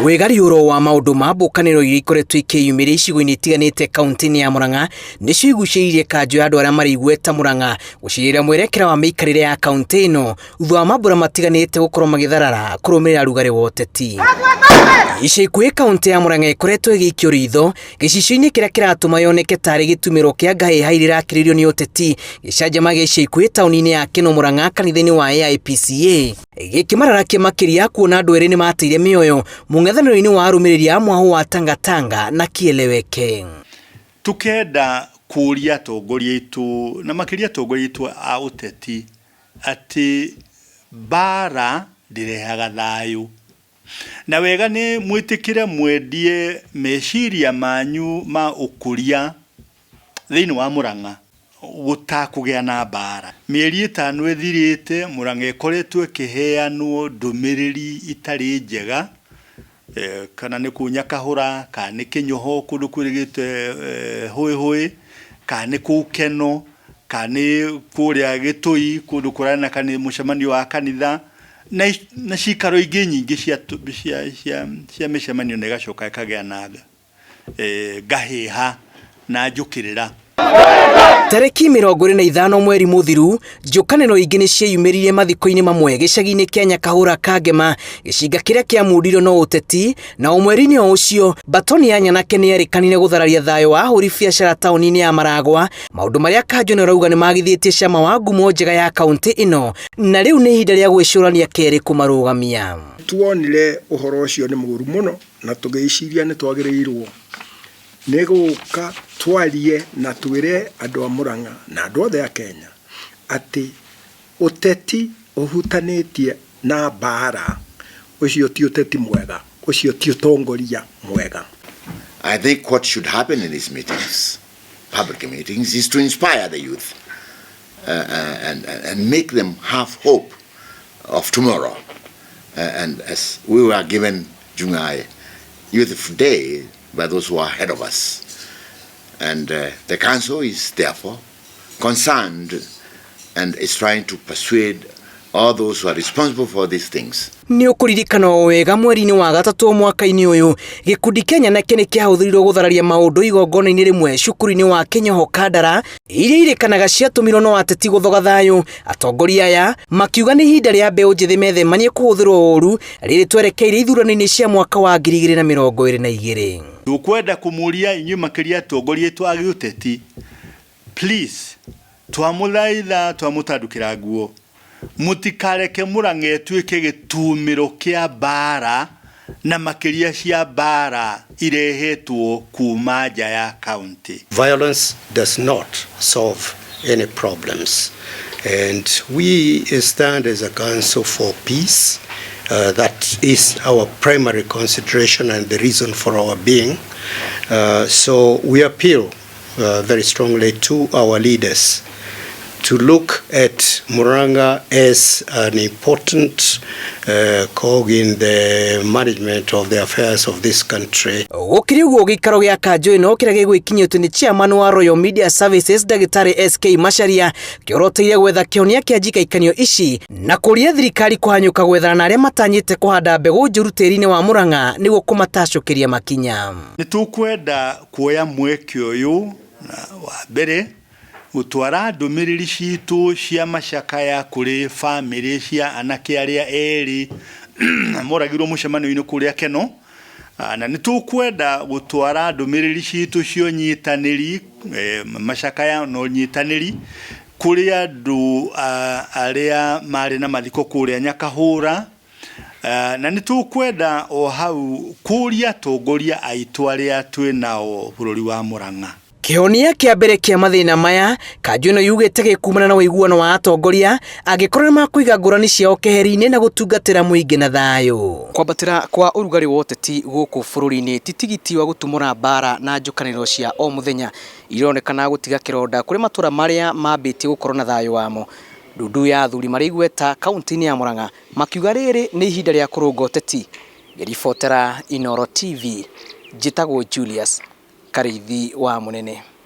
Wĩgariũro wa maũndũ ma mbũkanĩro iria ikoretwo ikĩyumĩria icigo-inĩ itiganĩte kaunti-inĩ ya Murang'a nĩcio igucĩrĩirie kanjũ ya andũ arĩa marĩ igweta Murang'a gũcirĩra mwerekera wa mĩikarĩre ya kaunti ĩno thutha wa mambũra matiganĩte gũkorwo magĩtharara kũrũmĩrĩra rugarĩ wa ũteti. Ica ikuhĩ kaunti ya Murang'a ĩkoretwo ĩgĩikio ritho gĩcicio-inĩ kĩrĩa kĩratũma yoneke tarĩ gĩtumĩro kĩa ngahĩha iria irakĩrĩrio nĩ ũteti gĩcanjama gĩa ica ikuhĩ taũni-inĩ ya Kĩno Murang'a kanitha-inĩ wa AIPCA gĩkĩmararakia makĩria kuona andũ erĩ nĩmateire mĩoyo mũng'ethanĩro-inĩ wa arũmĩrĩri a mwahũ wa Tangatanga na Kieleweke. Tukenda kũria atongoria aitũ na makĩria atongoria aitũ a ũteti atĩ mbara ndĩrehaga thayũ. Na wega nĩ mwĩtĩkĩre mwendie meciria manyu ma ũkũria thĩinĩ wa Murang'a gũtakũgĩa na mbara. Mĩeri 5 ĩthirĩte Murang'a ĩkoretwo ĩkĩheanwo ndũmĩrĩri itarĩ njega, kana nĩ kũu Nyakahũra, kana nĩ Kĩnyoho kũndũ kwĩrĩgĩte hũĩ hũĩ, kana nĩ kũu Keno, kana nĩ kũrĩa Gĩtũi kũndũ kũroneka nĩ mũcemanio wa kanitha, na cikaro ingĩ nyingĩ cia mĩcemanio na ĩgacoka ĩkagĩa na ngahĩha na njũkĩrĩra. Tarĩki 25 mweri mũthiru njũkanĩro ingĩ nĩ cieyumĩririe mathiko-inĩ mamwe gĩcagi-inĩ kĩa Nyakahũra Kangema gĩcinga kĩrĩa kĩamundirio no ũteti na o mweri-inĩ o ũcio Batoni ya Nyanake nĩ yerĩkanire gũthararia thayũ wa ahũri biacara taũni-inĩ ya Maragwa, maũndũ marĩa kanjũ ĩno ĩrauga nĩ magithĩtie cama wa ngumo njega ya kaunti ĩno na rĩu nĩ ihinda rĩa gwĩcũrania kerĩ kũmarũgamia. Tuonire ũhoro ũcio nĩ mũũru mũno na tũgĩciria nĩ twagĩrĩirwo nĩ gũka twarie na twĩre andũ a Murang'a na andũ othe a Kenya atĩ ũteti ũhutanĩtie na mbara ũcio ti ũteti mwega, ũcio ti ũtongoria mwega. I think what should happen in these meetings, public meetings, is to inspire the youth and make them have hope of tomorrow. And as we were given Jungai Youth Day by those who are ahead of us. And the council is therefore concerned and is trying to persuade all those who are responsible for these things. Nĩ ũkũririkana o wega mweri-inĩ wa gatatũ mwaka-inĩ ũyũ gĩkundi kĩa Nyanake nĩ kĩahũthĩrirwo gũthararia maũndũ igongona-inĩ rĩmwe cukuru-inĩ wa Kĩnyoho Kandara iria irĩkanaga ciatũmirwo no ateti gũthoga thayũ. Atongoria aya makiuga nĩ ihinda rĩa mbeũ njĩthĩ methemanie kũhũthĩrwo ũru rĩrĩ twerekeire ithurano-inĩ cia mwaka wa 2022. Tũkwenda kũmũria inyuĩ makĩria atongoria aitũ a gĩũteti, please, twamũthaitha twamũtandũkĩra nguo, mũtikareke Murang'a ĩtuĩke gĩtumĩro kĩa mbara na makĩria cia mbara irehetwo kuma nja ya county. Violence does not solve any problems, and we stand as a council for peace. That is our primary consideration and the reason for our being. So we appeal very strongly to our leaders to look at Murang'a as an important cog in the management of the affairs of this country. Gũkĩrĩ ũguo gĩikaro gĩa kanjũ ĩno kĩrĩa gĩgwĩkinyĩtio nĩ chairman wa Royal Media Services Ndagĩtarĩ SK Macharia kĩoroteire gwetha kĩhonia kĩa njikaikanio ici na kũria thirikari kũhanyũka gwethana na arĩa matanyĩte kũhanda mbegũ njũru tĩri-inĩ wa Murang'a nĩguo kũmatacũkĩria makinya. Nĩ tũkwenda kuoya mweke ũyũ wa mbere gũtwara ndũmĩrĩri citũ cia macakaya kũrĩ bamĩrĩ cia anake arĩa erĩ moragirwo mũcemanio-inĩ kũrĩa Keno, na nĩ tũkwenda gũtwara ndũmĩrĩri citũ cia ũnyitanĩri, macakaya na ũnyitanĩri kũrĩ andũ arĩa marĩ na mathiko kũrĩa Nyakahũra, na nĩ tũkwenda o hau kũria atongoria aitũ arĩa twĩ nao bũrũri wa Murang'a. Kĩhonia kĩa mbere kĩa mathĩna maya kanjũ ĩno yugĩte gĩkumana na ũiguano wa atongoria angĩkorwo nĩ makũiga ngũrani ciao keheri-inĩ na gũtungatĩra mũingĩ na thayũ. Kwambatĩra kwa ũrugarĩ wa ũteti gũkũ bũrũri-inĩ ti tigiti wa gũtumũra mbara na njũkanĩrĩro cia o mũthenya ironekana gũtiga kĩronda kũrĩ matũra marĩa mambĩtie gũkorwo na thayũ wamo. Ndundu ya athuri marĩ igweta kaunti-inĩ ya Murang'a makiuga rĩrĩ nĩ ihinda rĩa kũrũnga ũteti. Ngĩribotera Inooro TV, njĩtagwo Julius Karĩithi wa Mũnene.